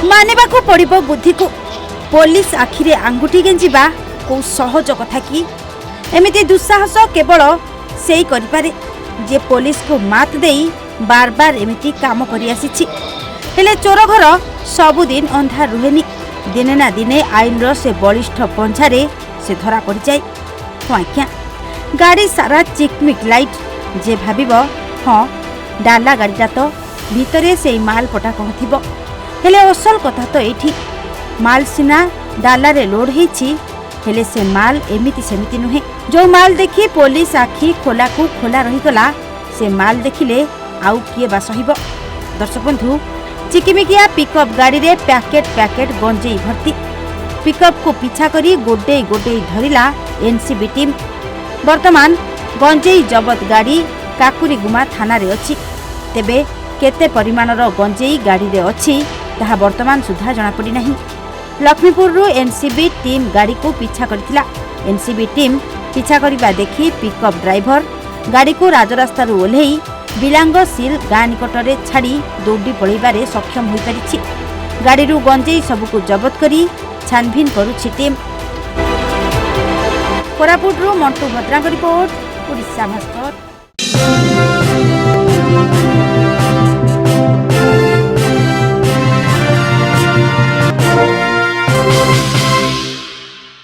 ମାନିବାକୁ ପଡ଼ିବ ବୁଦ୍ଧିକୁ। ପୋଲିସ ଆଖିରେ ଆଙ୍ଗୁଠି ଗେଞ୍ଜିବା କୋଉ ସହଜ କଥା କି? ଏମିତି ଦୁଃସାହସ କେବଳ ସେଇ କରିପାରେ, ଯିଏ ପୋଲିସକୁ ମାତ ଦେଇ ବାର ବାର ଏମିତି କାମ କରିଆସିଛି। ହେଲେ ଚୋର ଘର ସବୁଦିନ ଅନ୍ଧାର ରୁହେନି। ଦିନେ ନା ଦିନେ ଆଇନର ସେ ବଳିଷ୍ଠ ପଞ୍ଝାରେ ସେ ଧରା ପଡ଼ିଯାଏ। ହଁ ଆଜ୍ଞା, ଗାଡ଼ି ସାରା ଚିକମିକ ଲାଇଟ୍। ଯେ ଭାବିବ, ହଁ, ଡାଲା ଗାଡ଼ିଟା ତ, ଭିତରେ ସେଇ ମାଲ ପଟା କ'ଣ ଥିବ। ହେଲେ ଅସଲ କଥା ତ ଏଇଠି, ମାଲ ସିନା ଡାଲାରେ ଲୋଡ୍ ହେଇଛି, ହେଲେ ସେ ମାଲ ଏମିତି ସେମିତି ନୁହେଁ। ଯେଉଁ ମାଲ ଦେଖି ପୋଲିସ ଆଖି ଖୋଲାକୁ ଖୋଲା ରହିଗଲା, ସେ ମାଲ ଦେଖିଲେ ଆଉ କିଏ ବା ସହିବ? ଦର୍ଶକ ବନ୍ଧୁ, ଚିକିମିକିଆ ପିକଅପ୍ ଗାଡ଼ିରେ ପ୍ୟାକେଟ୍ ପ୍ୟାକେଟ୍ ଗଞ୍ଜେଇ ଭର୍ତ୍ତି। ପିକଅପ୍କୁ ପିଛା କରି ଗୋଡେଇ ଗୋଡେଇ ଧରିଲା ଏନ୍ସିବି ଟିମ୍। ବର୍ତ୍ତମାନ ଗଞ୍ଜେଇ ଜବତ ଗାଡ଼ି କାକୁରିଗୁମା ଥାନାରେ ଅଛି। ତେବେ କେତେ ପରିମାଣର ଗଞ୍ଜେଇ ଗାଡ଼ିରେ ଅଛି, ତାହା ବର୍ତ୍ତମାନ ସୁଦ୍ଧା ଜଣାପଡ଼ିନାହିଁ। ଲକ୍ଷ୍ମୀପୁରରୁ ଏନ୍ସିବି ଟିମ୍ ଗାଡ଼ିକୁ ପିଛା କରିଥିଲା। ଏନ୍ସିବି ଟିମ୍ ପିଛା କରିବା ଦେଖି ପିକଅପ୍ ଡ୍ରାଇଭର ଗାଡ଼ିକୁ ରାଜରାସ୍ତାରୁ ଓହ୍ଲେଇ ବିଲାଙ୍ଗ ସିଲ୍ ଗାଁ ନିକଟରେ ଛାଡ଼ି ଦୌଡ଼ି ପଳାଇବାରେ ସକ୍ଷମ ହୋଇପାରିଛି। ଗାଡ଼ିରୁ ଗଞ୍ଜେଇ ସବୁକୁ ଜବତ କରି ଛାନଭିନ୍ କରୁଛି ଟିମ୍। କୋରାପୁଟରୁ ମଣ୍ଟୁ ଭଦ୍ରାଙ୍କ ରିପୋର୍ଟ, ଓଡ଼ିଶା ଭାସ୍କର।